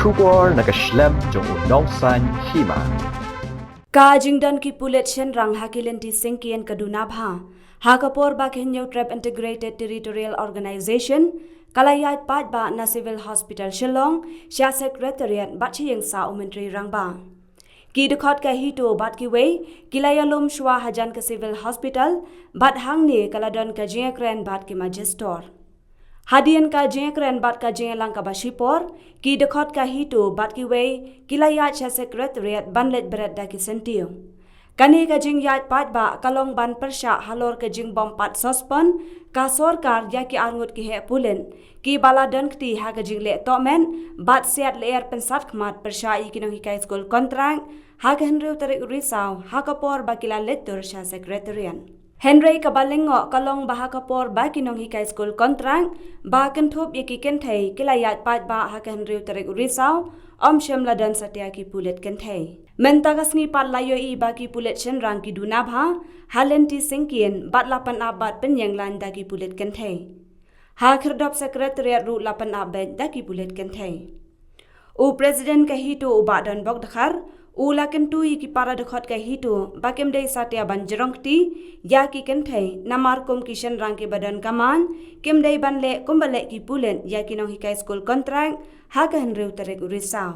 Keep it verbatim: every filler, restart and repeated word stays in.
Khubor na ka shlem jong u nongsan hima. Ka jingdon ki pulit shynrang ha ki lynti syngkien ka duna bha ha ka por ba ki Hynñiewtrep Integrated Territorial Organization ka la ïaid paidbah na Civil Hospital Shillong sha Secretariat bad sha ïing sah u Myntri Rangbah. Ki dkhot ka HITO bad kiwei ki la ïalum shuwa hajan ka Civil Hospital bad hangne ka la don ka jingïakren bad ki Magistrate. Hadien ka jingïakren bad ka jingïalang kaba shipor, ki dkhot ka HITO bad kiwei ki la ïaid sha Secretariat ban leit bret da ki syntiew. Kane ka jingïaid paidbah ka long ban pyrshah halor ka jingbym pat suspend ka sorkar ïa ki arngut ki heh pulit kiba la don kti ha ka jingleh tohmet bad siat lyer pynsat khmat pyrshah ïa ki nonghikai skul kontrak ha ka hynriew tarik u Risaw ha ka por ba ki la leit tur sha Secretariat. Hynrei kaba lyngngoh ka long ba ha ka por ba ki nonghikai skul kontrak ba kynthup ïa ki kynthei ki la ïaid paidbah ha ka hynriew tarik u Risaw, ym shym la don satia ki pulit kynthei. Mynta ka sngi pat la ïohi ba ki pulit shynrang ki duna bha ha lynti syngkien bad la pynap bad pynïeng lain da ki pulit kynthei. Ha khyrdop Secretariat ruh la pynap beit da ki pulit kynthei. U President ka HITO u Bah Donbok Dkhar u la kyntu ïa ki para dkhot ka HITO ba kim dei satia ban jrong kti ïa ki kynthei namar kum ki shynrang kiba don kamaiñ kim dei ban leh kumba leh ki pulit ïa ki nonghikai skul kontrak ha ka hynriew tarik u Risaw.